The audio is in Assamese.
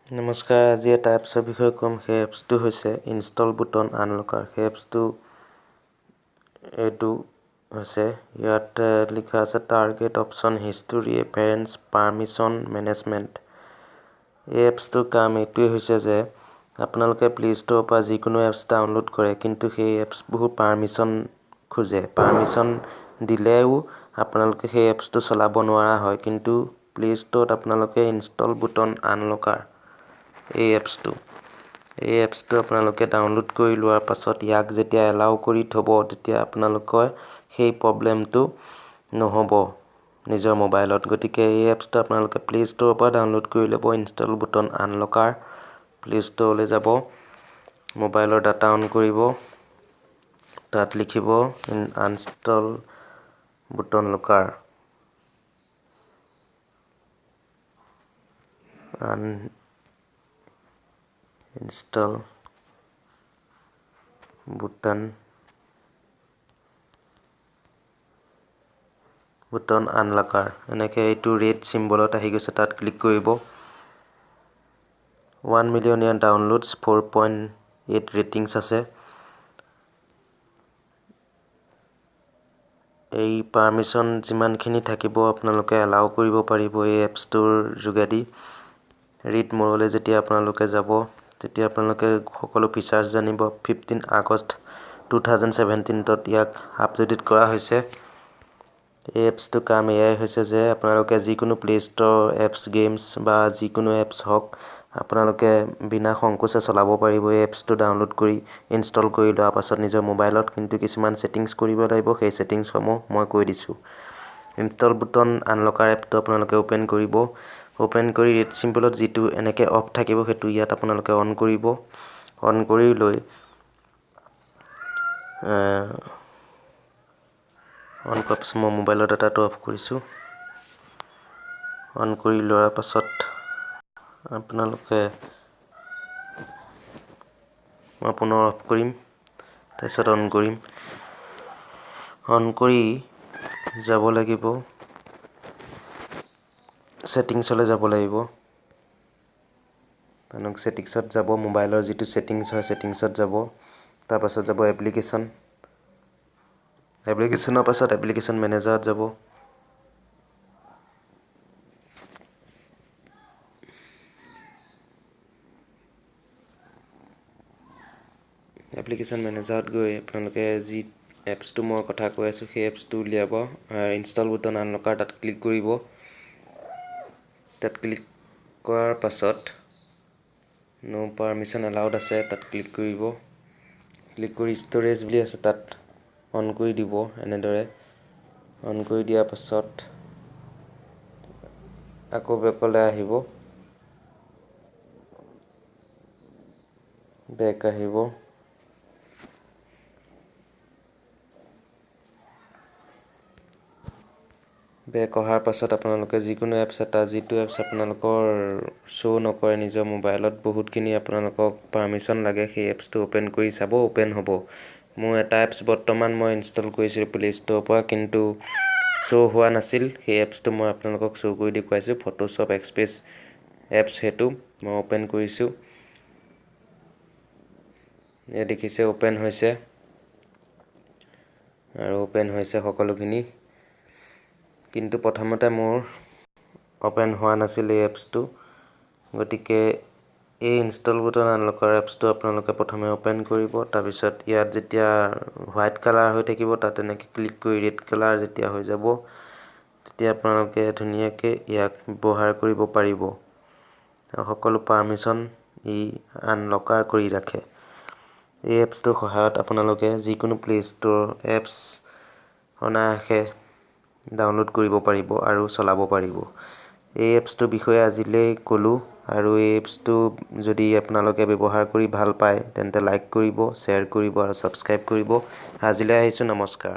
নমস্কাৰ, আজি এটা এপছৰ বিষয়ে ক'ম। সেই এপছটো হৈছে ইনষ্টল বুটন আনলকাৰ। সেই এপছটো এইটো হৈছে, ইয়াত লিখা আছে target option history reference permission management. এই এপছটোৰ কাম এইটোৱে হৈছে যে আপোনালোকে প্লে ষ্ট'ৰৰ পৰা যিকোনো এপছ ডাউনলোড কৰে, কিন্তু সেই এপছবোৰ পাৰ্মিশ্যন খোজে। পাৰ্মিশ্যন দিলেও আপোনালোকে সেই এপছটো চলাব নোৱাৰা হয়। কিন্তু প্লে ষ্ট'ৰত আপোনালোকে ইনষ্টল বুটন আনলকাৰ এই এপছটো আপোনালোকে ডাউনলোড কৰি লোৱাৰ পাছত ইয়াক যেতিয়া এলাউ কৰি থ'ব, তেতিয়া আপোনালোকৰ সেই প্ৰব্লেমটো নহ'ব নিজৰ মোবাইলত। গতিকে এই এপছটো আপোনালোকে প্লে ষ্ট'ৰৰ পৰা ডাউনলোড কৰি ল'ব। ইনষ্টল বুটন আনলকাৰ, প্লে ষ্ট'ৰলৈ যাব, মোবাইলৰ ডাটা অন কৰিব, তাত লিখিব uninstall button locker, uninstall button unlocker। এনেকৈ এইটো ৰেড চিম্বলত আহি গৈছে, তাত ক্লিক কৰিব। 1 million year downloads, 4.8 ratings আছে। এই পাৰ্মিশ্যন যিমানখিনি থাকিব, আপোনালোকে এলাউ কৰিব পাৰিব এই এপছটোৰ যোগেদি। ৰিড ম'ৰলৈ যেতিয়া আপোনালোকে যাব, তেতিয়া আপোনালোকে সকলো ফিচাৰ্ছ জানিব। 15 আগষ্ট 2017ত ইয়াক আপডেটেড কৰা হৈছে। এই এপছটোৰ কাম এয়াই হৈছে যে আপোনালোকে যিকোনো প্লে ষ্ট'ৰ এপছ, গেমছ বা যিকোনো এপছ হওক, আপোনালোকে বিনা সংকোচে চলাব পাৰিব এই এপছটো ডাউনলোড কৰি ইনষ্টল কৰি লোৱাৰ পাছত নিজৰ মোবাইলত। কিন্তু কিছুমান ছেটিংছ কৰিব লাগিব, সেই ছেটিংছসমূহ মই কৈ দিছোঁ। ইনষ্টল বুটন আনলকাৰ এপটো আপোনালোকে অ'পেন কৰিব। অ'পেন কৰি ৰেড চিম্বলত যিটো এনেকৈ অফ থাকিব, সেইটো ইয়াত আপোনালোকে অন কৰিব। অন কৰি লৈ, অন কৰাৰ পাছত, মই মোবাইলৰ ডাটাটো অফ কৰিছোঁ। অন কৰি লোৱাৰ পাছত আপোনালোকে, মই পুনৰ অফ কৰিম, তাৰপিছত অন কৰিম। অন কৰি যাব লাগিব, ছেটিংছলৈ যাব লাগিব। আপোনালোক ছেটিংছত যাব, মোবাইলৰ যিটো ছেটিংছ হয়, ছেটিংছত যাব। তাৰপাছত যাব এপ্লিকেশ্যন। এপ্লিকেশ্যনৰ পাছত এপ্লিকেশ্যন মেনেজাৰত যাব। এপ্লিকেশ্যন মেনেজাৰত গৈ আপোনালোকে যি এপছটো মই কথা কৈ আছোঁ, সেই এপছটো উলিয়াব। ইনষ্টল বুটন আনলকাৰ, তাত ক্লিক কৰিব। তাত ক্লিক কৰাৰ পাছত ন' পাৰ্মিশ্যন এলাউড আছে, তাত ক্লিক কৰিব। ক্লিক কৰি ষ্ট'ৰেজ বুলি আছে, তাত অন কৰি দিব। এনেদৰে অন কৰি দিয়াৰ পাছত আকৌ বেকলৈ আহিব, বেক আহিব। বেক অহাৰ পাছত আপোনালোকে যিকোনো এপছ এটা, যিটো এপছ আপোনালোকৰ শ্ব' নকৰে নিজৰ মোবাইলত, বহুতখিনি আপোনালোকক পাৰ্মিশ্যন লাগে, সেই এপছটো অ'পেন কৰি চাব, অ'পেন হ'ব। মোৰ এটা এপছ বৰ্তমান মই ইনষ্টল কৰিছিলোঁ প্লে ষ্ট'ৰৰ পৰা, কিন্তু শ্ব' হোৱা নাছিল। সেই এপছটো মই আপোনালোকক শ্ব' কৰি দেখুৱাইছোঁ। ফটোশ্বপ এক্সপ্ৰেছ এপছ, সেইটো মই অ'পেন কৰিছোঁ। এয়া দেখিছে, অ'পেন হৈছে আৰু অ'পেন হৈছে সকলোখিনি। কিন্তু প্ৰথমতে মোৰ অ'পেন হোৱা নাছিল এই এপছটো। গতিকে এই ইনষ্টল বুটন আনলকৰ এপছটো আপোনালোকে প্ৰথমে অ'পেন কৰিব। তাৰপিছত ইয়াত যেতিয়া হোৱাইট কালাৰ হৈ থাকিব, তাত এনেকৈ ক্লিক কৰি ৰেড কালাৰ যেতিয়া হৈ যাব, তেতিয়া আপোনালোকে ধুনীয়াকৈ ইয়াক ব্যৱহাৰ কৰিব পাৰিব আৰু সকলো পাৰ্মিশ্যন ই আনলকাৰ কৰি ৰাখে। এই এপছটোৰ সহায়ত আপোনালোকে যিকোনো প্লে ষ্ট'ৰ এপছ অনায়াসে ডাউনলোড কৰিব পাৰিব আৰু চলাব পাৰিব। এই এপছটোৰ বিষয়ে আজিলৈ ক'লোঁ আৰু এই এপছটো যদি আপোনালোকে ব্যৱহাৰ কৰি ভাল পায়, তেন্তে লাইক কৰিব, শ্বেয়াৰ কৰিব আৰু ছাবস্ক্ৰাইব কৰিব। আজিলৈ আহিছোঁ, নমস্কাৰ।